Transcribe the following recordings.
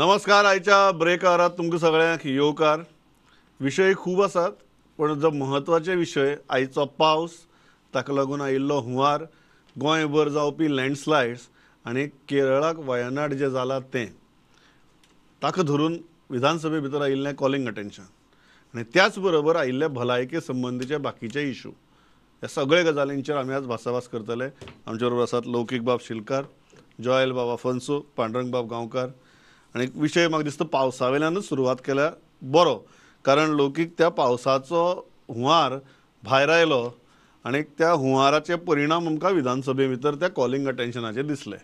नमस्कार. आयच्या ब्रेकारात तुमकां सगळ्यांक येवकार. विशय खूब आसात पण जो म्हत्वाचे विशय आयचो पावस, ताका लागून आयिल्लो हुंवार, गोंयभर जावपी लँडस्लायड्स आनी केरळाक वयनाड जें जालां तें, ताका धरून विधानसभे भितर आयिल्लें कॉलिंग अटेन्शन आनी त्याच बरोबर आयिल्ले भलायके संबंदीचे बाकीचे इशू, ह्या सगळ्या गजालींचेर आमी आज भासाभास करतले. आमचे बरोबर आसात लौकीक बाब शिलकार, जॉयल बाब आफोन्सो, पांडुरंग बाब गांवकार. आनी विशय म्हाका दिसता पावसा वयल्यानूच सुरवात केल्यार बरो, कारण लौकीक त्या पावसाचो हुंवार भायर आयलो आनी त्या हुंवाराचे परिणाम आमकां विधानसभे भितर त्या कॉलिंग अटेन्शनाचेर दिसले.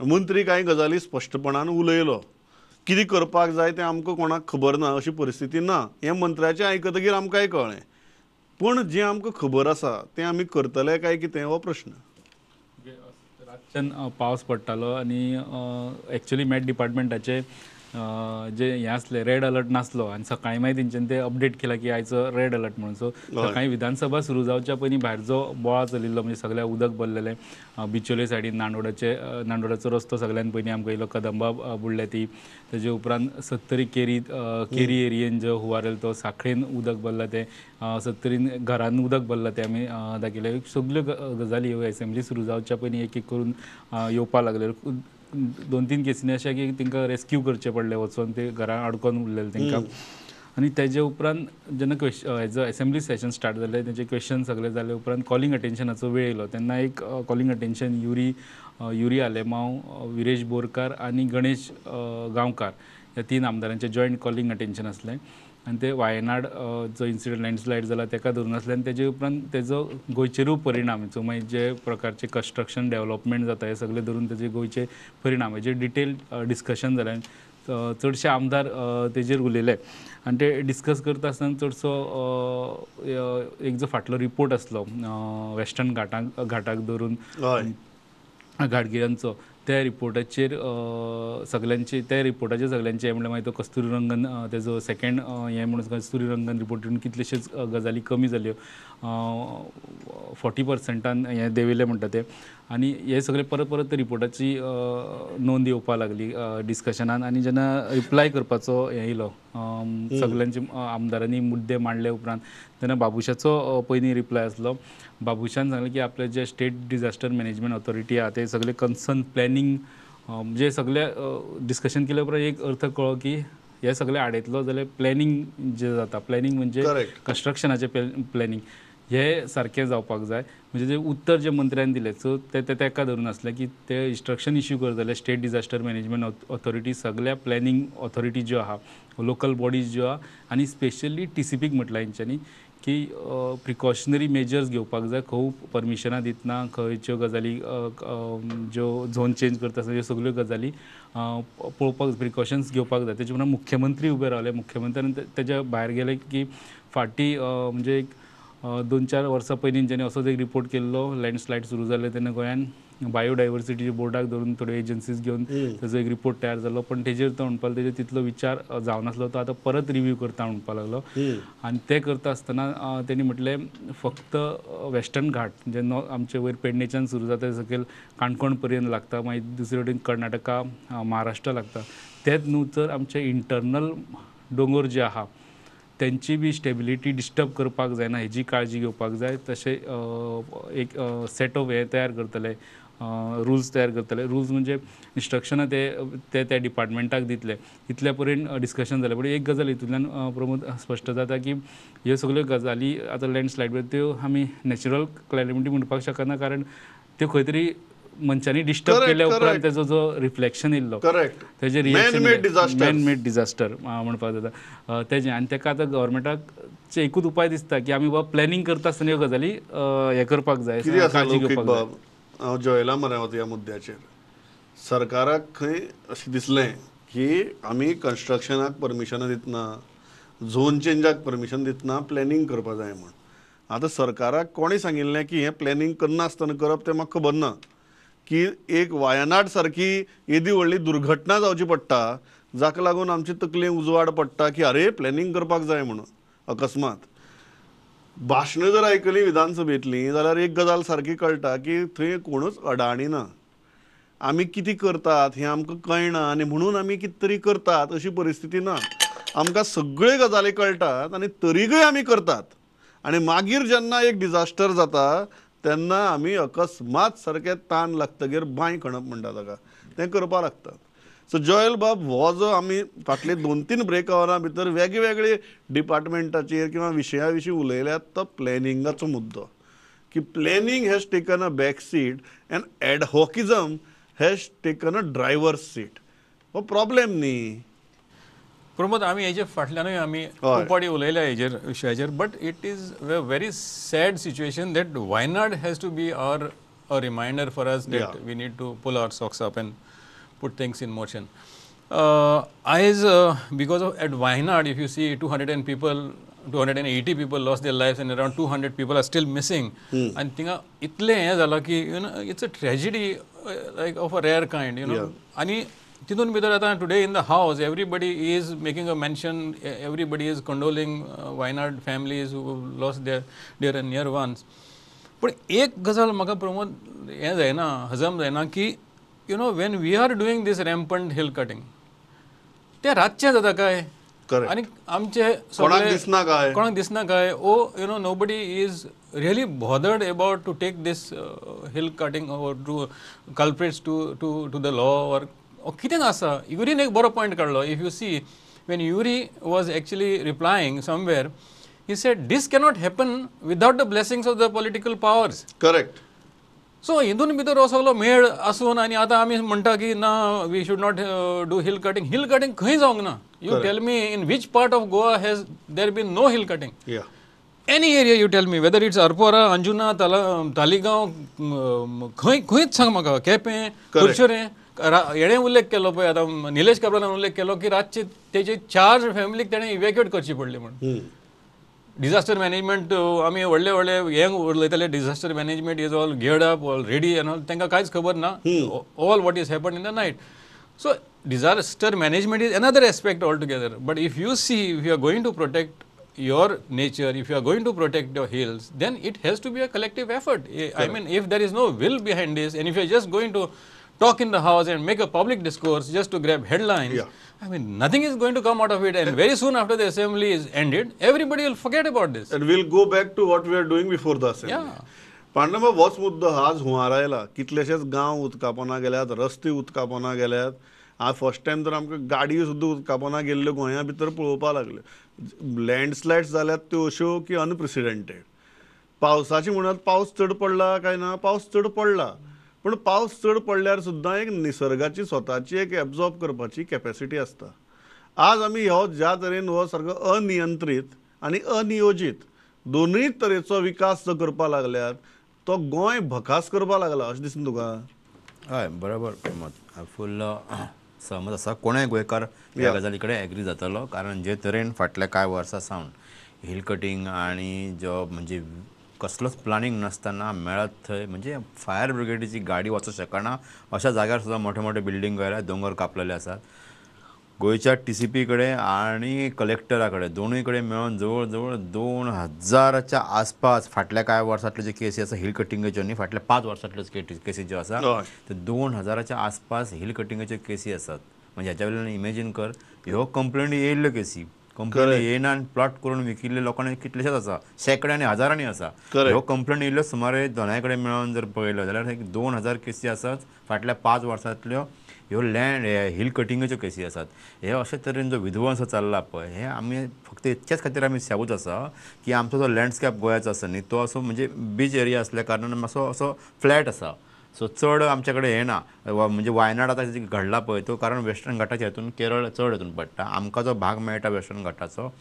मंत्री कांय गजाली स्पश्टपणान उलयलो, कितें करपाक जाय तें आमकां कोणाक खबर ना अशी परिस्थिती ना हें मंत्र्याचें आयकतकीर आमकांय कळ्ळें. पूण जें आमकां खबर आसा तें आमी करतले काय कितें हो प्रश्न. रातच्यान पावस पडटालो आनी एक्चुअली मॅट डिपार्टमेंटाचे जे हें आसलें रेड अलर्ट नासलो आनी सकाळीं मागीर तेंच्यानी ते अपडेट केला की आयचो रेड अलर्ट म्हणून. सो सकाळीं विधानसभा सुरू जावच्या पयलीं भायर जो बोळा चलिल्लो म्हणजे सगळ्या उदक भरलेलें, बिचोले सायडीन नांडोडाचे नांडोडाचो रस्तो सगळ्यान पयलीं आमकां येयलो, कदंबा बुडल्या ती, तेजे उपरांत सत्तरी केरी केरी एरियेन जो हुंवार येयलो तो, साखळेन उदक भरलां तें, सत्तरीन घरान उदक भरलां तें आमी दाखयलें. सगल्यो गजाली ह्यो एसेंब्ली सुरू जावच्या पयलीं एक एक करून येवपाक लागल्यो. दोन तीन केसींनी अशें की तांकां रेस्क्यू करचें पडलें वचोन, ते घरान अडकोन उरलेले तांकां. आनी तेजे उपरांत जेन्ना हेजो एसेंब्ली सेशन स्टार्ट जालें, तेजे क्वेश्चन सगळे जाले उपरांत कॉलिंग अटेन्शनाचो वेळ येयलो. तेन्ना एक कॉलिंग अटेन्शन युरी आलेमांव, विरेश बोरकार आनी गणेश गांवकार ह्या तीन आमदारांचें जॉयंट कॉलिंग अटेन्शन आसलें. आनी ते वायनाड जो इन्सिडंट लँडस्लायड जाला तेका धरून आसलें. आनी तेजे उपरांत तेजो गोंयचेरूय परिणाम, सो मागीर जे प्रकारचे कन्स्ट्रक्शन डेवलपमेंट जाता हे सगळे धरून तेजे गोंयचे परिणाम हेजेर डिटेल डिस्कशन जालें. चडशे आमदार तेजेर उलयले आनी ते डिस्कस करता आसतना चडसो एक जो फाटलो रिपोर्ट आसलो वेस्टर्न घाटाक धरून घाटगिरांचो, त्या रिपोर्टाचेर सगल्यांचे, त्या रिपोर्टाचेर सगल्यांचे म्हणल्यार मागीर तो कस्तुरी रंगन तेजो सेकेंड हें म्हणून कस्तुरी रंगन रिपोर्टीन कितलेशेच गजाली कमी जाल्यो, 40% हें देंवयलें म्हणटा ते. आनी हे सगळे परत परत त्या रिपोर्टाची नोंद येवपाक लागली डिस्कशनान. आनी जेन्ना रिप्लाय करपाचो हें येयलो सगल्यांचे आमदारांनी मुद्दे मांडले उपरांत तेन्ना बाबुशाचो पयलीं रिप्लाय आसलो. बाबुशान सांगलें की आपले जे स्टेट डिझास्टर मॅनेजमेंट ऑथॉरिटी आहा ते सगळे कन्सर्न प्लॅनिंग म्हणजे सगळे डिस्कशन केले उपरांत एक अर्थ कळ्ळो की हे सगळे आडयतलो जाल्यार प्लॅनिंग जें जाता, प्लॅनिंग म्हणजे कन्स्ट्रक्शनाचें प्लॅनिंग हे सारकें जावपाक जाय. म्हणजे जे उत्तर जे मंत्र्यान दिलें सो ते तेका धरून आसलें की ते इन्स्ट्रक्शन इश्यू करतले स्टेट डिझास्टर मॅनेजमेंट ऑथॉरिटी सगळ्या प्लॅनिंग ऑथॉरिटी ज्यो आहा, लोकल बॉडीज ज्यो आहा आनी स्पेशली टीसीपीक म्हटलां हेंच्यांनी की प्रिकॉशनरी मेजर्स घेवपाक जाय. खंय परमिशनां दितना खंयच्यो गजाली ज्यो झोन चेंज करता आसतना ह्यो सगल्यो गजाली पळोवपाक प्रिकॉशन्स घेवपाक जाय. तेजे उपरांत मुख्यमंत्री उबे रावले. मुख्यमंत्र्यान तेज्या भायर गेले की फाटीं म्हणजे एक 2-4 वर्सां पयलीं जेन्ना असोच एक रिपोर्ट केल्लो, लँडस्लायड सुरू जाले तेन्ना गोंयान बायोडायवर्सिटी बोर्डाक धरून थोड्यो एजन्सीज घेवन तेजो एक रिपोर्ट तयार जालो. पण तेजेर तो म्हणपाक तेजेर तितलो विचार जावनासलो, तो आतां परत रिव्यू करता म्हणपाक लागलो. आनी तें करता आसतना तेणी म्हटलें फक्त वेस्टर्न घाट जे आमचे वयर पेडणेच्यान सुरू जाता सकयल काणकोण पर्यंत लागता, मागीर दुसरे वटेन कर्नाटका महाराष्ट्र लागता, तेच न्हू तर आमचे इंटरनल दोंगर जे आहा तेंची बी स्टेबिलिटी डिस्टर्ब करपाक जायना हेजी काळजी घेवपाक जाय. तशें एक सेट ऑफ हे तयार करतले, रुल्स तयार करतले. रुल्स म्हणजे इन्स्ट्रक्शनां ते त्या डिपार्टमेंटाक दितले. इतल्या पर्यंत डिस्कशन जालें. पूण एक गजाल हितूंतल्यान प्रमोद स्पश्ट जाता की ह्यो सगल्यो गजाली आतां लँडस्लायड त्यो आमी नॅचरल क्लॅलिमिटी म्हणपाक शकना, कारण त्यो खंय तरी मनशांनी डिस्टर्ब केल्या उपरांत तेजो जो रिफ्लेक्शन येयल्लो तेजें रिएक्शन मॅन मेड डिझास्टर म्हणपाक जाता तेजें. आनी तेका आतां गव्हर्मेंटाक एकूच उपाय दिसता की आमी बाबा प्लॅनिंग करता आसतना ह्यो गजाली हें करपाक जाय, काळजी घेवपाक जाय. हांव जॉयला मरे वता ह्या मुद्द्याचेर. सरकाराक खंय अशें दिसलें की आमी कन्स्ट्रक्शनाक परमिशनां दितना, झोन चेंजाक परमिशन दितना प्लॅनिंग करपाक जाय म्हूण. आतां सरकाराक कोणें सांगिल्लें की हें प्लॅनिंग करनासतना करप तें म्हाका खबर ना, की एक वायनाड सारकी येदी व्हडली दुर्घटना जावची पडटा जाका लागून आमची तकलेन उजवाड पडटा की अरे प्लॅनिंग करपाक जाय म्हणून. अकस्मात भाशणां जर आयकलीं विधानसभेंतलीं जाल्यार एक गजाल सारकी कळटा की थंय कोणूच अडाणी ना. आमी कितें करतात हें आमकां कळना आनी म्हणून आमी कितें तरी करतात अशी परिस्थिती ना. आमकां सगळे गजाली कळटात आनी तरीकय आमी करतात आनी मागीर जेन्ना एक डिजास्टर जाता तेन्ना आमी अकस्मात सारकें तान लागतगीर बांय खणप म्हणटा ताका, तें करपाक लागतात. सो जोएल बाब, हो जो आमी फाटले 2-3 ब्रेक आवरां भितर वेगवेगळे डिपार्टमेंटाचेर किंवा विशया विशीं उलयल्यात तो प्लॅनिंगाचो मुद्दो, की planning has taken a back seat and adhocism has taken a driver's seat. हो प्रॉब्लेम न्ही प्रमोद, आमी हेजे फाटल्यानूय आमी खूब फावटी उलयल्या हेजेर विशयाचेर, but it is a very sad situation that Wayanad has to be our a reminder for us that we need to pull our socks up and put things in motion. आयज because of at Wayanad if you see 280 people lost their lives and around 200 people are still missing. आनी थिंगा इतलें हें जालां की you know it's a tragedy like of a rare kind, you know. आनी तितून भितर आतां today in the house everybody is making a mention, everybody is condoling Wayanad families who lost their dear and near ones. पूण एक गजाल म्हाका प्रमोद हें जायना, हजम जायना की you know when we are doing this rampant hill cutting तें रातचें जाता काय आनी आमचे कोणाक दिसना काय, कोणाक दिसना काय, oh you know nobody is really bothered about to take this hill cutting or to culprits to to to the law or कितें आसा. युरीन एक बरो पॉयंट काडलो. If you see when Yuri was actually replying somewhere, he said this cannot happen without the blessings of the political powers. Correct. So हितून भितर हो सगलो मेळ आसून आनी आतां आमी म्हणटा की ना we should not do hill cutting. Hill cutting खंय जावंक ना. You tell me in which part of Goa has there been no hill cutting? Any area you tell me, whether it's Arpora, Anjuna, Taleigao, खंय खंयच सांग म्हाका, केपें, कुरचुरें. हेणें उल्लेख केलो पळय आतां निलेश काब्रालान उल्लेख केलो की रातचे तेजे 4 फॅमिलीक तेणें इवॅक्युएट करची पडली म्हूण. डिजास्टर मॅनेजमेंट आमी व्हडले व्हडले हें उलयताले, disaster management is all geared up, all ready and all, तांकां कांयच खबर ना all what is happen in the night. So disaster management is another aspect all together. But if you see, if you are going to protect your nature, if you are going to protect your hills, then it has to be a collective effort. I mean, if there is no will behind this and if you are just going to talk in the house and make a public discourse just to grab headlines, I mean, nothing is going to come out of it. And very soon after the assembly is ended, everybody will forget about this. And we'll go back to what we are doing before the assembly. Pandava, होच मुद्दो आज हुंवार आयला, कितलेशेच गांव उदकापोना गेल्यात, रस्ते उदकापोना गेल्यात. आज फर्स्ट टायम तर आमकां गाडयो सुद्दां उदकापोना गेल्ल्यो गोंया भितर पळोवपाक लागल्यो. लँडस्लायड्स जाल्यात त्यो अश्यो की अनप्रेसिडेंटेड. पावसाची म्हणत पावस चड पडला काय ना, पावस चड पडला, पण पावस चड पडल्यार सुद्दां एक निसर्गाची स्वताची एक एब्जॉर्ब करपाची कॅपेसिटी आसता. आज आमी हो ज्या तरेन हो सारको अनियंत्रीत आनी अनियोजीत दोनूय तरेचो विकास जो करपाक लागल्यात तो गोंय भकास करपाक लागला अशें दिसना तुका? हय, बरोबर प्रमोद, फूल सहमत आसा. कोणूय गोंयकार ह्या गजाली कडेन एग्री जातलो, कारण जे तरेन फाटल्या कांय वर्सां सावन हिल कटींग आनी जो म्हणजे कसलोच प्लानींग नासतना मेळत थंय म्हणजे फायर ब्रिगेडीची गाडी वचूंक शकना अशा जाग्यार सुद्दां मोठे मोठे बिल्डींग घाल्या, दोंगर कापलेले आसात. गोंयच्या TCP कडेन आनी कलेक्टरा कडेन दोनूय कडेन मेळून जवळ जवळ 2000च्या आसपास फाटल्या कांय वर्सांतल्यो ज्यो केसी आसा हिल कटिंगाच्यो न्ही, फाटल्या 5 वर्सांतल्यो केसी ज्यो आसा त्यो 2000च्या आसपास हिल कटिंगाच्यो केसी आसात. म्हणजे हाच्या वयल्यान इमेजीन कर, ह्यो कंप्लेनी येयल्ल्यो केसी, कंप्लेनी येयना आनी प्लॉट करून विकिल्ले लोकांनी कितलेशेच आसा, शेंकड्यांनी हजारांनी आसा. ह्यो कंप्लेन येयल्ल्यो सुमारे दोनाय कडेन मेळून जर पळयल्यो जाल्यार एक 2000 केसी आसात फाटल्या 5 वर्सांतल्यो. ह्यो लँड हिल कटिंगाच्यो केसी आसात. हे अशे तरेन जो विध्वंस चल्ला पळय, हे आमी फक्त इतक्याच खातीर आमी साबूत आसा की आमचो जो लँडस्केप गोंयाचो आसा न्ही तो असो म्हणजे बीच एरिया आसल्या कारणान मातसो असो फ्लॅट आसा. सो चड आमचे कडेन हें ना, म्हणजे वायनाड आतां घडला पळय तो, कारण वेस्टर्न घाटाच्या हितून केरळ चड हितून पडटा. आमकां जो भाग मेळटा वेस्टर्न घाटाचो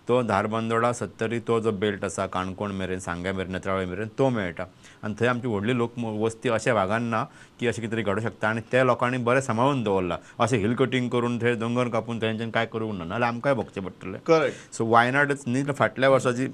तो धारबांदोडा सत्तरी तो जो बेल्ट आसा काणकोण मेरेन, सांग्या मेरेन, नेत्रावळी मेरेन तो मेळटा. आनी थंय आमची व्हडली लोक वस्ती अशा भागान ना की अशें कितें तरी घडूंक शकता आनी त्या लोकांनी बरें सांबाळून दवरलां. अशें हिल कटींग करून थंय दोंगर कापून थंयच्यान कांय करूंक ना, नाजाल्यार आमकांय भोगचें पडटलें. करेक्ट. सो वायनाडच न्ही, फाटल्या वर्साची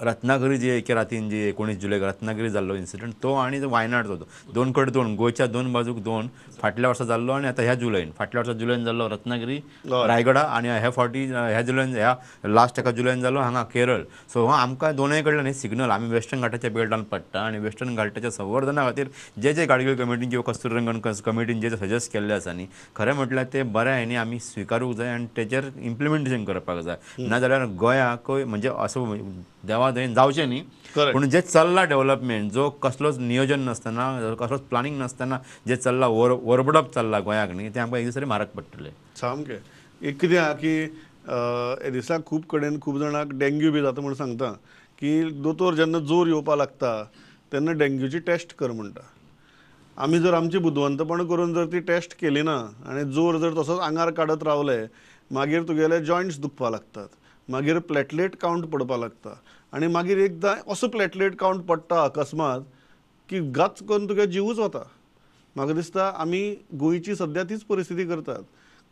रत्नागिरी जे एके रातीन जी 19 जुलयक रत्नागिरी जाल्लो इन्सिडंट तो आनी वायनाड जालो, दोन कडेन दोन, गोंयच्या दोन बाजूक दोन फाटल्या वर्सा जाल्लो आनी आतां ह्या जुलयन, फाटल्या वर्सा जुलयन जाल्लो रत्नागिरी रायगडा आनी ह्या फावटी ह्या जुलयन, ह्या लास्ट एका जुलयन जालो हांगा केरळ. सो आमकां दोनूय कडल्यान हे सिग्नल, आमी वेस्टर्न घाटाच्या बेल्टान पडटा आनी वेस्टर्न घाटाच्या संवर्धना खातीर जे जे गाडगीळ कमिटीन किंवा कस्तुरी रंगन कमिटीन जे सजेस्ट केल्ले आसा न्ही, खरें म्हटल्यार ते बरें आनी आमी स्विकारूंक जाय आनी तेजेर इम्प्लिमेंटेशन करपाक जाय. नाजाल्यार गोंयाकूय म्हणजे असो देवा दयेन जावचें न्ही, पूण जें चल्लां डेव्हलपमेंट, जो कसलोच नियोजन नासतना, कसलोच प्लॅनिंग नासतना जें चल्लां, ओरबडप चल्लां गोंयाक न्ही, तें आमकां एक दीस तरी म्हारग पडटलें. सामकें. एक कितें आहा की हे दिसा खूब कडेन खूब जाणांक डेंग्यू बी जाता म्हूण सांगता की दोतोर जेन्ना जोर येवपाक लागता तेन्ना डेंग्यूची टेस्ट कर म्हणटा. आमी जर आमची बुदवंतपण करून जर ती टेस्ट केली ना आनी जोर जर तसोच आंगार काडत रावले, मागीर तुगेले जॉयंट्स दुखपाक लागतात, मागीर प्लेटलेट कावंट पडपाक लागता आनी मागीर एकदां असो प्लेटलेट कावंट पडटा अकस्मात की गाच करून तुगे जिवूच वता. म्हाका दिसता आमी गोंयची सद्या तीच परिस्थिती करतात.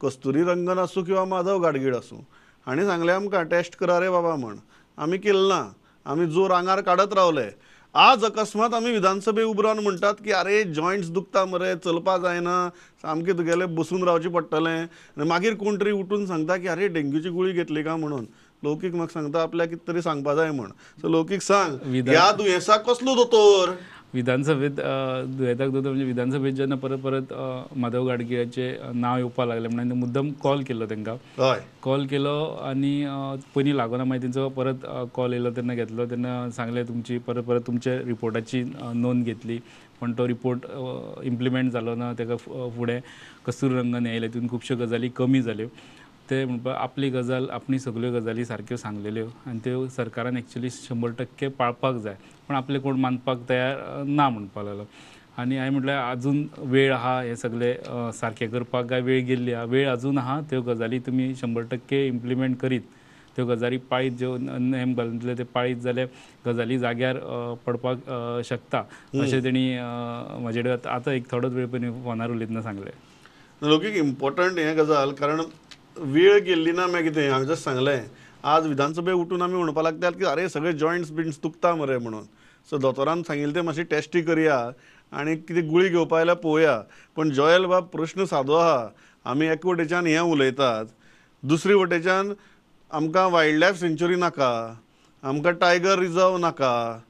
कस्तुरी रंगन आसूं किंवा माधव गाडगीळ आसूं, हांणी सांगलें आमकां टेस्ट करा रे बाबा म्हण, आमी केलें ना, आमी जोर आंगार काडत रावले. आज अकस्मात आमी विधानसभे उबरान म्हणटात की अरे जॉयंट्स दुखता मरे, चलपा जायना, सामकें तुगेलें बसून रावचें पडटलें. आनी मागीर कोण तरी उठून सांगता की अरे डेंग्यूची गुळी घेतली का म्हणून. लौकीक म्हाका सांगता आपल्याक कितें तरी सांगपा जाय म्हण. सो लौकीक सांग, ह्या दुयेंसाक कसलो दोतोर? विधानसभेत दुयेंताक दोतोर म्हणजे विधानसभेत जेन्ना परत परत माधव गाडगिळाचें नांव येवपाक लागलें म्हणून मुद्दम कॉल केलो तांकां. हय, कॉल केलो आनी पयलीं लागना, मागीर तेंचो परत कॉल येयलो तेन्ना घेतलो, तेन्ना सांगलें तुमची परत परत तुमच्या रिपोर्टाची नोंद घेतली, पण तो रिपोर्ट इम्प्लिमेंट जालो ना. ताका फुडें कस्तुरी रंगन येयलें, तितून खुबश्यो गजाली कमी जाल्यो. ते म्हणपाक आपली गजाल, आपली सगल्यो गजाली सारक्यो सांगलेल्यो आनी त्यो सरकारान एक्चुली 100% पाळपाक जाय, पण आपले कोण मानपाक तयार ना म्हणपाक लागलो. आनी हांवें म्हटल्यार अजून वेळ आहा, हे सगळे सारकें करपाक काय वेळ गेल्ली आहा, वेळ अजून आहा, त्यो गजाली तुमी 100% इम्प्लिमेंट करीत, त्यो गजाली पाळीत, ज्यो नेम घालतले ते पाळीत जाल्यार गजाली जाग्यार पडपाक शकता अशें तेणी म्हजे कडेन आतां एक थोडोच वेळ पयलीं फोनार उलयतना सांगलें. लौकीक इम्पॉर्टंट हें गजाल, कारण वेळ गेल्ली ना. मागीर कितें हांवें जस्ट सांगलें, आज विधानसभे उठून आमी म्हणपाक लागतात की अरे सगळे जॉयंट्स बिंट्स दुखता मरे म्हणून. सो दोतोरान सांगिल्लें तें मातशी टेस्टी करया आनी कितें गुळी घेवपा जाल्यार पळोवया. पण जॉयल बाब प्रश्न सादो आहा, आमी एके वटेच्यान हें उलयतात, दुसरे वटेच्यान आमकां वायल्ड लायफ सँच्युरी नाका, आमकां टायगर रिजर्व नाका,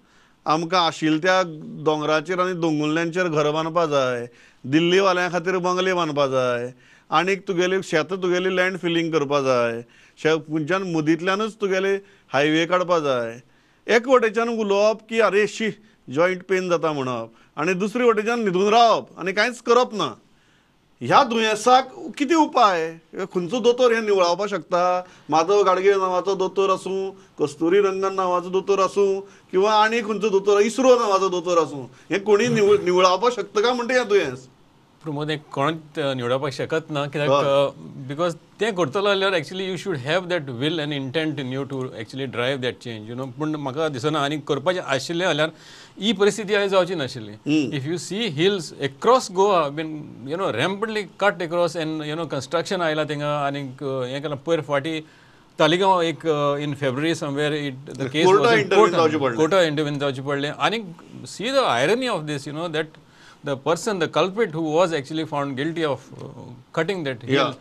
आमकां आशिल्ल्या त्या दोंगराचेर आनी दोंगुल्ल्यांचेर घर बांदपा जाय, दिल्लीवाल्यां खातीर बंगले बांदपा जाय, आनीक तुगेली शेतां तुगेली लँड फिलींग करपा जाय, खंयच्यान मदींतल्यानूच तुगेले हायवे काडपा जाय. एक वटेच्यान उलोवप की अरे शी जॉयंट पेन जाता म्हणप आनी दुसरे वटेच्यान न्हिदून रावप आनी कांयच करप ना. ह्या दुयेंसाक कितें उपाय? खंयचो दोतोर हें निवळावपाक शकता? माधव गाडगीळ नांवाचो दोतोर आसूं, कस्तुरी रंगन नांवाचो दोतोर आसूं, किंवा आनी खंयचो दोतोर, इस्रो नांवाचो दोतोर आसूं, हें कोणी निवळावपाक शकता काय म्हणटा हें दुयेंस? प्रमोद, हें कोणूच निवळावपाक शकत ना, कित्याक because तें करतलो जाल्यार actually you should have that will and intent in you to actually drive that change, you know. पूण म्हाका दिसना आनी करपाचें आशिल्लें जाल्यार ही परिस्थिती आयज जावची नाशिल्ली. If you see hills across Goa been you know rampantly cut across and you know construction आयलां थिंगा आनीक हें केलां. पयर फाटीं तालिगांव एक in February somewhere it the case कोर्टा इंटरव्हीन जावचें पडलें. आनी see the irony of this, you know, that the person, the culprit who was actually found guilty of cutting that hill,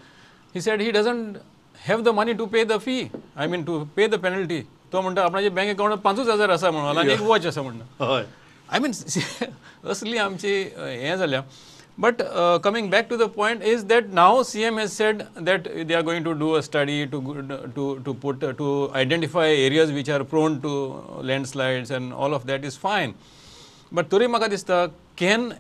he said he doesn't have the money to pay the fee, I mean to pay the penalty. तो म्हणटा आपणाचे bank अकाउंटात 5,000 आसा म्हणून आनी एक watch आसा म्हणून. I mean असली आमची हें जाल्या. But coming back to the point is that now CM has said that they are going to do a study to put to identify areas which are prone to landslides and all of that is fine. But तरी म्हाका दिसता, can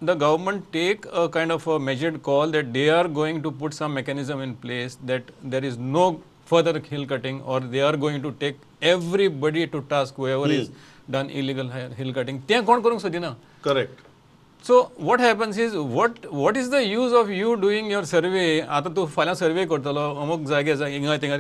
the government take a kind of a measured call that they are going to put some mechanism in place that there is no further hill cutting, or they are going to take everybody to task whoever is done illegal hill cutting? तें कोण करूंक सोदिना. Correct. So what happens is, what is the use of you doing your survey? आतां तूं फाल्यां survey करतलो अमूक जागे हिंगा थिंगा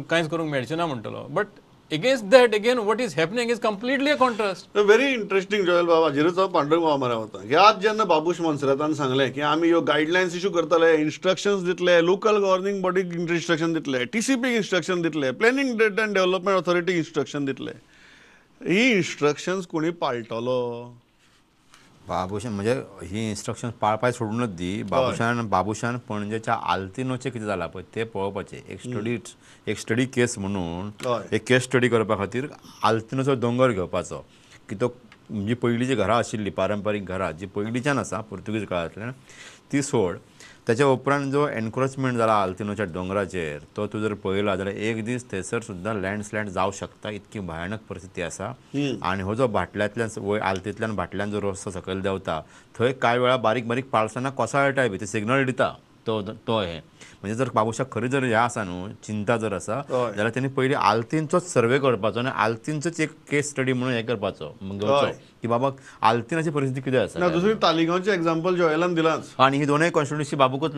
कांयच करूंक मेळचें ना म्हणटलो, but against that again what is happening is completely a contrast. Very interesting Joel बाबा, हाजेरूच हांव पांडुरंग बाबा म्हऱ्या वता. ह्याच जेन्ना बाबूश मोन्सेरातान सांगलें की आमी ह्यो गायडलायन्स इशू करतले, इन्स्ट्रक्शन्स दितले, लोकल गव्हर्निंग बॉडीक इन्स्ट्रक्शन दितले, टीसीपीक इन्स्ट्रक्शन दितले, प्लॅनिंग एंड डेव्हलपमेंट ऑथॉरिटीक इन्स्ट्रक्शन दितले, ही इन्स्ट्रक्शन्स कोणी पाळटलो? बाबूशान म्हणजे ही इन्स्ट्रक्शन पाळपाय सोडूनच दी. बाबूशान पणजेच्या आल्तिनोचें कितें जालां पळय तें पळोवपाचें. एक स्टडी केस म्हणून एक केस स्टडी करपा खातीर आल्तिनोचो दोंगर घेवपाचो की तो जी पयलींची घरां आशिल्लीं पारंपारीक घरां जी पयलींच्यान आसा पुर्तुगीज काळांतल्यान ती सोड, त्याच्या उपरांत जो एनक्रोचमेंट जाला आल्तिनोच्या दोंगराचेर तो तूं जर पळयला जाल्यार एक दीस थंयसर सुद्दां लँडस्लायड जावं शकता, इतकी भयानक परिस्थिती आसा. आनी हो जो भाटल्यांतल्यान वयर आल्तींतल्यान भाटल्यान जो रस्तो सकयल देंवता थंय कांय वेळा बारीक बारीक पालसां कोसळटाय बी, ते सिग्नल दिता तो तो हे म्हणजे जर बाबूशाक खरी जर हें आसा न्हू चिंता जर आसा जाल्यार तेणी पयलीं आल्तीनचोच सर्वे करपाचो आनी आल्तीनचोच एक केस स्टडी म्हणून हें करपाचो घेवचो की बाबा आल्तीनाची परिस्थिती कितें आसा. दुसरी तालिगांवचें एग्जाम्पल जॉयलान दिलांच आनी ही दोनूय कॉन्स्टिट्युन्सी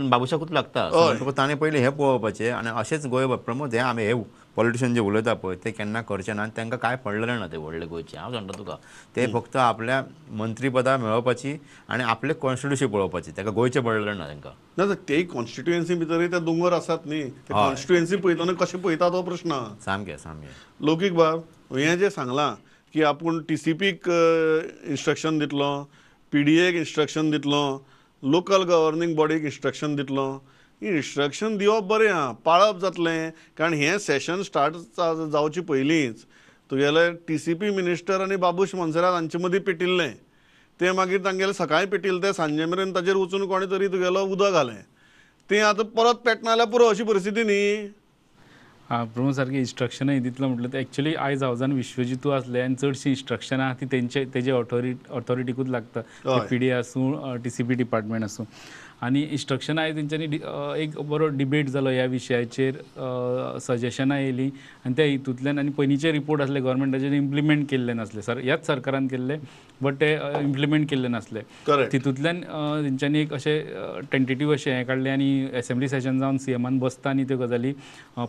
बाबूशाकूच लागता, ताणें पयलीं हें पळोवपाचें. आनी अशेंच गोंय प्रमोद हें आमी हे पॉलिटिशियन जे उलयता पळय ते केन्ना करचे ना आनी तांकां कांय पडलेलें ना ते व्हडले गोंयचे. हांव सांगता तुका ते फक्त आपल्या मंत्रीपदां मेळोवपाची आनी आपले कॉन्स्टिट्युन्सी पळोवपाची, ताका गोंयचें पडलेलें ना तांकां. ना ते कॉन्स्टिट्युएन्सी भितरय ते दोंगर आसात न्ही, ते कॉन्स्टिट्युएन्सी पळयतना कशें पळयता तो प्रश्न. सामकें सामकें. लौकीक बाब हें जें सांगलां की आपूण टीसीपीक इन्स्ट्रक्शन दितलो, पीडीएक इन्स्ट्रक्शन दितलो, लोकल गव्हर्निंग बॉडीक इन्स्ट्रक्शन दितलो, इन्स्ट्रक्शन दिवप बरें आहा, पाळप जातलें? कारण हें सेशन स्टार्ट जावचे पयलींच तुगेले टीसीपी मिनिस्टर आनी बाबूश मोन्सेरात हांचे मदीं पेटिल्लें, तें मागीर तांगेलें सकाळीं पेटिल्लें तें सांजे मेरेन ताजेर वचून कोणें तरी तुगेलो उदक घालें, तें आतां परत पेटना जाल्यार पुरो अशी परिस्थिती न्ही. हां प्रमोद सारकें इन्स्ट्रक्शनां दितलो म्हटलें तर एक्चुअली आयज हावजान विश्वजितू आसले आनी चडशीं इन्स्ट्रक्शनां आहा ती तेंचे तेजे ऑथॉरिटीकूच लागता, पी डी ए आसूं टीसीपी डिपार्टमेंट आसूं. आनी इन्स्ट्रक्शनां आयज तेंच्यांनी एक बरो डिबेट जालो ह्या विशयाचेर, सजेशनां येयलीं आनी त्या हितूंतल्यान आनी पयलींचे रिपोर्ट आसले गव्हर्मेंटाचे इम्प्लिमेंट केल्ले नासले, सर ह्याच सरकारान केल्ले बट ते इम्प्लिमेंट केल्ले नासले, तितूंतल्यान तेंच्यांनी एक अशें टेंटेटीव अशें हें काडलें आनी एसेंब्ली सेशन जावन सीएमान बसता आनी त्यो गजाली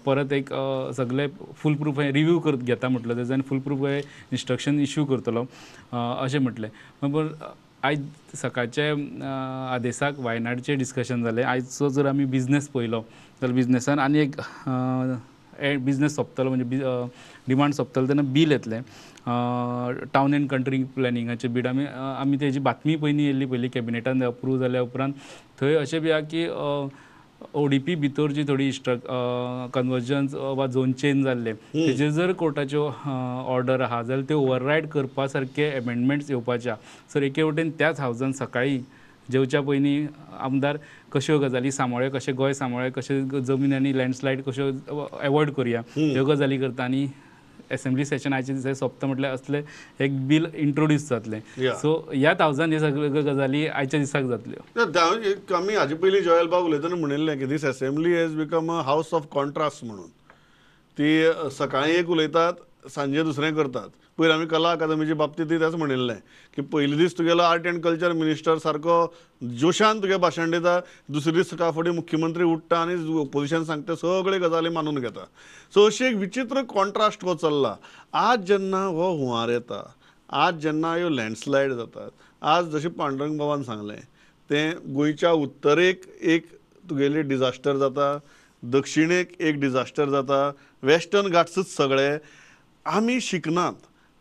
परत एक सगळे फूल प्रूफ हें रिव्यू करत घेता म्हटलें तेजें आनी फूल प्रूफ हें इन्स्ट्रक्शन इश्यू करतलो अशें म्हटलें. आयज सकाळचे आदेसाक वायनाडचें डिस्कशन जालें. आयजचो जर आमी बिजनेस पळयलो जाल्यार बिजनेसान आनी एक बिजनेस सोंपतलो म्हणजे डिमांड सोंपतलो तेन्ना बील येतलें टावन एंड कंट्री प्लॅनिंगाचें बील. आमी आमी तेजी बातमी पयलीं येयल्ली, पयलीं कॅबिनेटान अप्रूव जाल्या उपरांत थंय अशें बी आहा की ओडीपी भितर जी थोडी कन्वर्जन्स वा झोन चेंज जाल्ले तेजेर जर कोर्टाच्यो ऑर्डर आहा जाल्यार त्यो ओवररायड करपा सारके एमेंडमेंट्स येवपाचे आहा. सर एके वटेन त्याच हावजान सकाळीं जेवच्या पयलीं आमदार कश्यो गजाली सांबाळ्यो, कशें गोंय सांबाळ्यो, कशें जमीन आनी लँडस्लायड कश्यो एवॉयड करुया ह्यो गजाली करता आनी एसेंब्ली सेशन आयचे दिसा सोंपता म्हटल्यार असलें एक बील इंट्रोड्यूस जातलें. सो ह्या थावजंड हे सगळ्यो गजाली आयच्या दिसाक जातल्यो. आमी हाजे पयलीं जॉयल बाब उलयतना म्हणिल्लें की this assembly has become a house of contrast म्हणून. ती सकाळीं एक उलयतात, सांजे दुसरें करतात. पयलीं आमी कला अकादमीचे बाबतींतूय तेंच म्हणिल्लें की पयले दीस तुगेलो आर्ट एंड कल्चर मिनिस्टर सारको जोशान तुगे भाशण दिता, दुसरे दीस सकाळ फुडें मुख्यमंत्री उठ्ठा आनी ओपोजिशन सांगता सगळे गजाली मानून घेता. सो अशी एक विचित्र कॉन्ट्रास्ट हो चल्ला. आज जेन्ना हो हुंवार येता, आज जेन्ना ह्यो लँडस्लायड जातात, आज जशें पांडुरंग बाबान सांगलें तें गोंयच्या उत्तरेक एक तुगेली डिजास्टर जाता, दक्षिणेक एक डिजास्टर जाता, वेस्टर्न घाट्सूच सगळे. आमी शिकनात,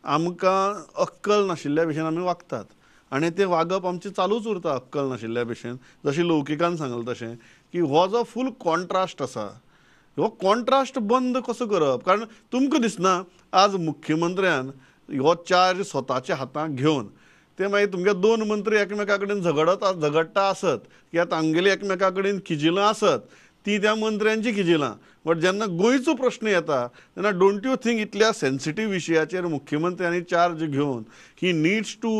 आमकां अक्कल नाशिल्ल्या भशेन आमी वागतात आनी तें वागप आमचें चालूच उरता अक्कल नाशिल्ल्या भशेन. जशें लौकिकान सांगलें तशें की हो जो फूल कॉन्ट्रास्ट आसा हो कॉन्ट्रास्ट बंद कसो करप? कारण तुमकां दिसना आज मुख्यमंत्र्यान हो चार्ज स्वताच्या हातांत घेवन ते मागीर तुमगे दोन मंत्री एकमेका कडेन झगडटा आसत किंवा तांगेली एकमेका कडेन किजिलां आसत, ती त्या मंत्र्यांची किजिलां. बट जेन्ना गोंयचो प्रश्न येता तेन्ना don't you think इतल्या सेन्सिटीव विशयाचेर मुख्यमंत्र्यांनी चार्ज घेवन he needs to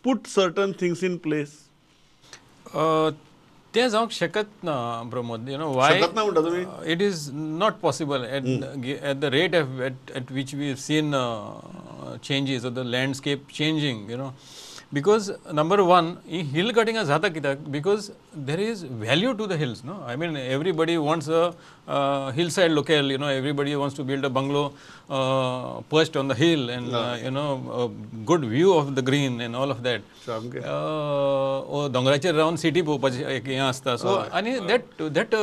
put certain things in place? तें जावंक शकत ना प्रमोद. You know why शकत ना म्हणटा तुमी? It is not possible at the rate at which we have seen changes of the landscape changing, you know. Because number one, he hill cutting जाता कित्याक? Because there is value to the hills, no? I mean everybody wants a hill side locale, you know, everybody wants to build a bungalow perched on the hill and you know, good view of the green and all of that. दोंगराचेर रावन city पळोवपाचें एक हें आसता. So आनी that that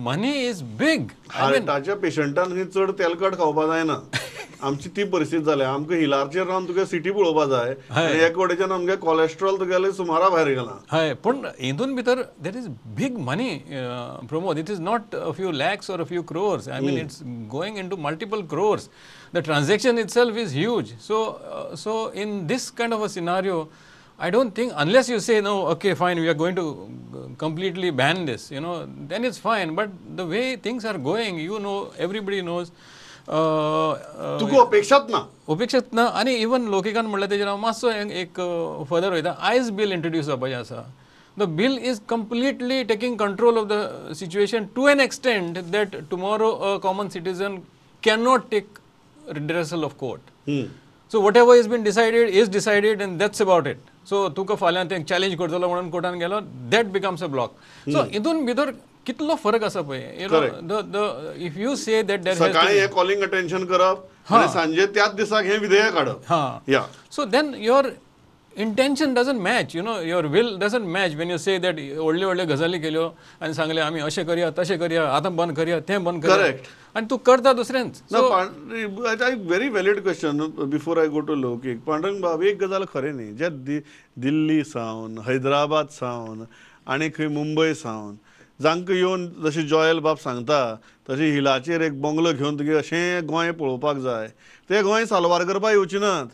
money is big. हार्टाच्या पेशंटान चड तेलकट खावपा जायना आमची ती परिस्थिती जाल्या. आमकां हिलारचेर रावन तुगे सिटी पळोवपा जाय आनी एक वटेच्यान आमगे कोलेस्ट्रॉल तुगेलें सुमारा भायर गेलां. हय, पूण हितून भितर there is big money Pramod. It is not a few lakhs or a few crores. I mean it's going into multiple crores. The transaction itself is huge. So so in this kind of a scenario I don't think, unless you say, no, okay, fine, we are going to completely ban this, you know, then it's fine. But the way things are going, you know, everybody knows. तुका अपेक्षाच ना, अपेक्षाच ना. आनी even लोकिकान म्हणल्यार तेजेर हांव मातसो एक फर्दर वयता. आयज बील इंट्रोड्यूस जावपाचें आसा. The bill is completely taking control of the situation to an extent that tomorrow a common citizen cannot take redressal of court. So whatever is been decided is decided and that's about it. So तुका फाल्यां तें challenge करतलो म्हणून कोर्टान गेलो, that becomes a block. So हितून भितर कितलो फरक आसा पळय. You know, the if you say that there सकाळी हें कॉलिंग अटेन्शन करप आनी सांजे त्याच दिसाक हें विधेयक हाडप. हां, so then your intention doesn't match, you know, your will doesn't match when you say that व्हडल्यो व्हडल्यो गजाली केल्यो आनी सांगलें आमी अशें करया तशें करया, आतां बंद करया तें बंद करया, आनी तूं करता दुसरेंच. Very valid question. Before I go to Loukik, Pandurang बाब, एक गजाल खरें न्ही, जे दिल्ली सावन, हैदराबाद सावन आनी खंय मुंबय सावन जांकां येवन जशें जॉयल बाब सांगता तशें हिलाचेर एक बंगलो घेवन तुगे अशें गोंय पळोवपाक जाय, ते गोंय साल्वार करपाक येवचे नात.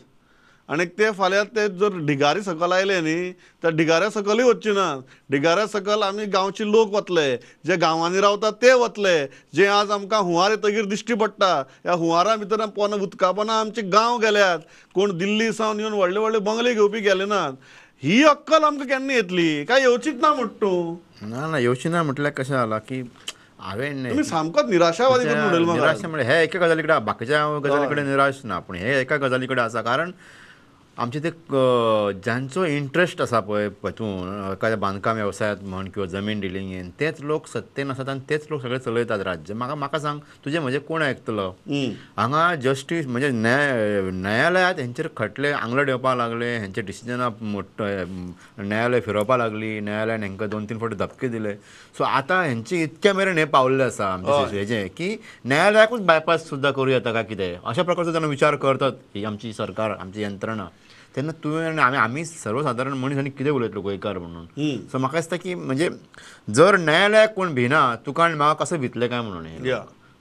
आनी ते फाल्यां ते जर ढिगारी सकल आयले न्ही त्या ढिगाऱ्या सकलूय वचचे नात. ढिगाऱ्या सकल आमी गांवचे लोक वतले, जे गांवांनी रावतात ते वतले, जे आज आमकां हुंवार येतगीर दिश्टी पडटा. ह्या हुंवारा भितर पोना उदका पोना आमचे गांव गेल्यात. कोण दिल्ली सावन येवन व्हडले व्हडले बंगले घेवपी गेले नात. ही अक्कल आमकां केन्ना येतली काय येवचीच ना म्हणटा तूं? ना ना, येवची ना म्हटल्यार कशें जालां की हांवें तुमी सामकोच निराशावादी करून उडयलो म्हाका. निराशा म्हळ्यार हे एका गजाली कडेन, बाकीच्या गजाली कडेन निराश ना, पूण हे एका गजाली कडेन आसा. कारण आमचे ते जांचो इंट्रस्ट आसा पळय हातून एखाद्या बांदकाम वेवसायांत म्हण किंवा जमीन डिलिंगेन, तेच लोक सत्तेन आसात आनी तेच लोक सगळे चलयतात राज्य. म्हाका म्हाका सांग, तुजें म्हजें कोण आयकतलो? हांगा जस्टीस म्हणजे न्यायालयांत हेंचेर खटले आंगलट येवपाक लागले, हेंचे डिसिजनां न्यायालय फिरोवपाक लागली, न्यायालयान हेंकां 2-3 फावटी धपके दिले. सो आतां हेंचे इतक्या मेरेन हें पावल्लें आसा आमचें हेजें की न्यायालयाकूच बायपास सुद्दां करूं येता काय कितें अशा प्रकारचो जेन्ना विचार करतात ही आमची सरकार, आमची यंत्रणा, तेन्ना तुवें आनी आमी आमी सर्वसादारण मनीस आनी कितें उलयतलो गोंयकार म्हणून. सो म्हाका दिसता की म्हणजे जर न्यायालयाक कोण भिना, तुका आनी म्हाका कसो भितले काय म्हणून.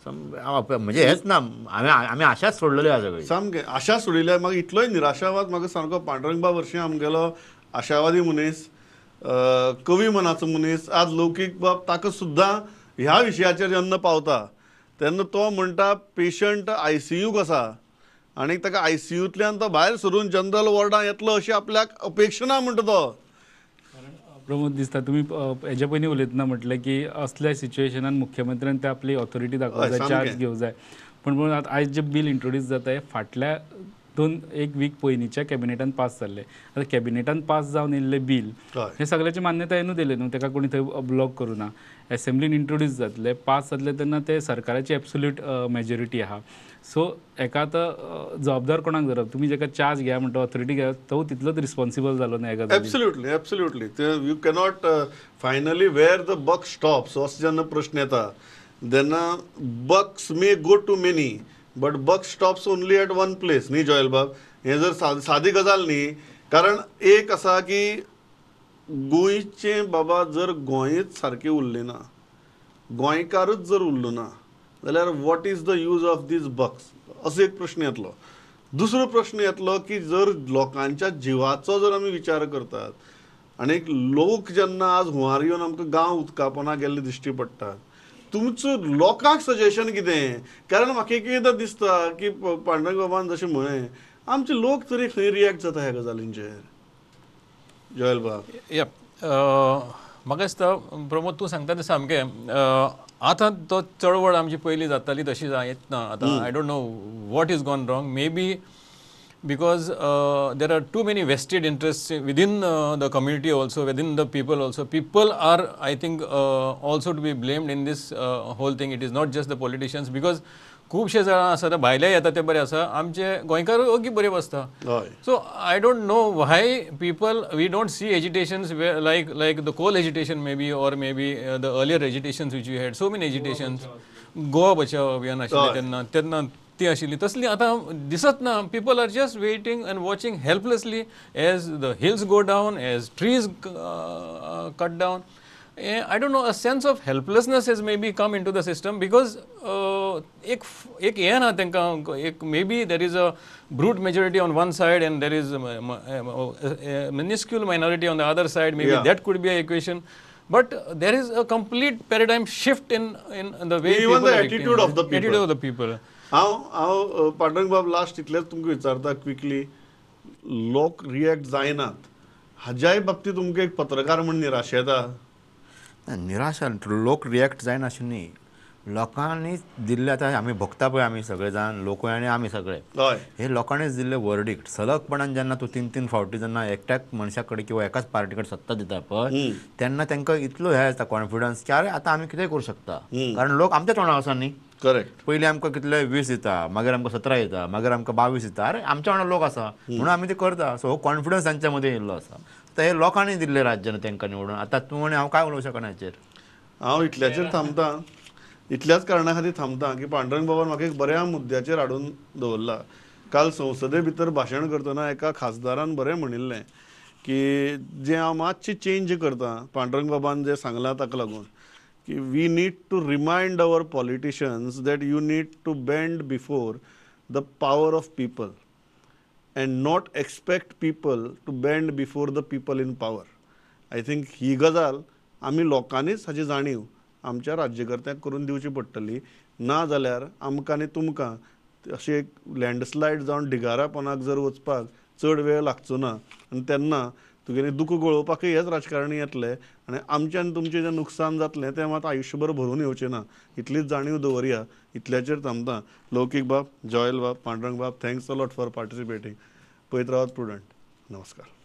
म्हणजे हेच ना, आमी आमी आशाच सोडलेली आसा सगळी, सामकें आशा सोडिल्ली. म्हाका इतलोय निराशावाद, म्हाका सामको पांडुरंग बाब हरशीं आमगेलो आशावादी मनीस, कवी मनाचो मनीस, आज लौकीक बाब ताका सुद्दां ह्या विशयाचेर जेन्ना पावता तेन्ना तो म्हणटा पेशंट ICU आसा आनी ताका ICUतल्यान तो भायर सरून जनरल वॉर्डान येतलो अशी आपल्याक अपेक्षा ना म्हणटा तो. कारण प्रमोद दिसता तुमी हेज्या पयलीं उलयतना म्हटलें की असल्या सिच्युएशनान मुख्यमंत्र्यान ते आपली ऑथॉरिटी दाखोवंक जाय, चार्ज घेवंक जाय. पूण म्हणून आतां आयज जे बील इंट्रोड्यूस जाता हें फाटल्या 2-1 वीक पयलींच्या कॅबिनेटान पास जाल्लें. आतां कॅबिनेटान पास जावन येयल्लें बील हें सगळ्याची मान्यतायेनूच येयलें न्हू, ताका कोणी थंय ब्लॉक करूं ना. एसेंब्लीन इंट्रोड्यूस जातलें, पास जातलें तेन्ना ते सरकाराची एब्सोल्यूट मेजॉरिटी आहा. सो हेका आतां जबाबदार कोणाक धरप? तुमी जेका चार्ज घेया म्हणटा, ऑथॉरिटी घेया, तो तितलोच रिस्पॉन्सिबल जालो न्ही हेका. Absolutely, absolutely. You cannot finally where the buck stops असो जेन्ना प्रश्न येता तेन्ना bucks may go to many but buck stops only at one place न्ही जॉयल बाब. हें जर सादी गजाल न्ही, कारण एक आसा की गोंयचें बाबा जर गोंयच सारकें उरलें ना, गोंयकारूच जर उरलो ना जाल्यार what is the use of these bucks असो एक प्रश्न येतलो. दुसरो प्रश्न येतलो की जर लोकांच्या जिवाचो जर आमी विचार करतात आनी लोक जेन्ना आज हुंवार येवन आमकां गांव उदकापोना गेल्ले दिश्टी पडटात, तुमचो लोकांक सजेशन कितें? कारण म्हाका एक एकदां दिसता की पांडुरंग बाबान जशें म्हळें, आमचे लोक तरी खंय रिएक्ट जाता ह्या गजालींचेर. जॉयल बाब. यप, म्हाका दिसता प्रमोद तूं सांगता तें सामकें. आतां तो चळवळ आमची पयलीं जाताली तशी येत ना आतां. I don't know what is gone wrong. Maybe because there are too many vested interests within the community also, within the people also. People are, I think, also to be blamed in this whole thing. It is not just the politicians, because खूबशे जाणां आसा ते भायले येता ते बरे आसा, आमचे गोंयकार ओगी बरे बसता. So I don't know why people, we don't see agitations like the coal agitation maybe, or maybe the earlier agitations which we had, so many agitations. Goa Bachao Abhiyan आशिल्लें तेन्ना, तेन्ना ती आशिल्ली तसली आतां दिसत ना. People are just waiting and watching helplessly as the hills go down, as trees cut down. I don't know, a sense of helplessness has maybe come into the system because एक एक हें ना तांकां एक maybe there is a brute majority on one side and there is minuscule minority on the other side, maybe that could be a equation. But there is a complete paradigm shift in the way even the attitude of the people. Attitude of the people. हांव हांव पांडुरंग बाब last इतलेंच तुमकां विचारता quickly, लोक react जायनात हाज्याय बाबतींत तुमकां एक पत्रकार म्हूण निराशा येता? निराशा लोक रिएक्ट जायना अशें न्ही, लोकांनीच दिल्ले आतां आमी भोगता पळय आमी सगळे जाण लोकूय आनी आमी सगळे हे लोकांनीच दिल्ले वर्डिक्ट सलगपणान जेन्ना तूं तीन तीन फावटी जेन्ना एकट्याक मनशा कडेन किंवा एकाच पार्टी कडेन सत्ता दिता पळय तेन्ना तांकां इतलो हें आसता कॉन्फिडन्स की अरे आतां आमी कितेंय करूं शकता, कारण लोक आमच्या तोंडार आसा न्ही. करेक्ट. पयलीं आमकां कितले 20 दिता, मागीर आमकां 17 दिता, मागीर आमकां 22 दिता, अरे आमच्या वांगडा लोक आसा म्हणून आमी ते करता. सो हो कॉन्फिडन्स तांच्या मदीं येयल्लो आसा. आतां हे लोकांनी दिल्लें राज्य न्हू तांकां निवडून, आतां तूं आनी हांव काय उलोवंक शकना हाचेर. हांव इतल्याचेर थांबता, इतल्याच कारणा खातीर थांबता की पांडुरंग बाबान म्हाका एक बऱ्या मुद्द्याचेर हाडून दवरला. काल संसदे भितर भाशण करतना एका खासदारान बरें म्हणिल्लें की जें हांव मातशें चेंज करता पांडुरंग बाबान जें सांगलां ताका लागून, की we need to remind our politicians that you need to bend before the power of people and not expect people to bend before the people in power. I think ही गजाल आमी लोकांनीच हाची जाणीव आमच्या राज्यकर्त्यांक करून दिवची पडटली, ना जाल्यार आमकां आनी तुमकां अशें एक लँडस्लायड जावन ढिगारापणाक जर वचपाक चड वेळ लागचो ना आनी तेन्ना तुगेलें दुख गळोवपाकय हेच राजकारणी येतले आनी आमचें आनी तुमचें जें नुकसान जातलें तें मात आयुश्यभर भरून येवचें ना. इतलीच जाणीव दवरया. इतल्याचेर थांबता. लौकीक बाब, जॉयल बाब, पांडुरंग बाब, thanks a lot for participating. पळयत रावात प्रुडंट. नमस्कार.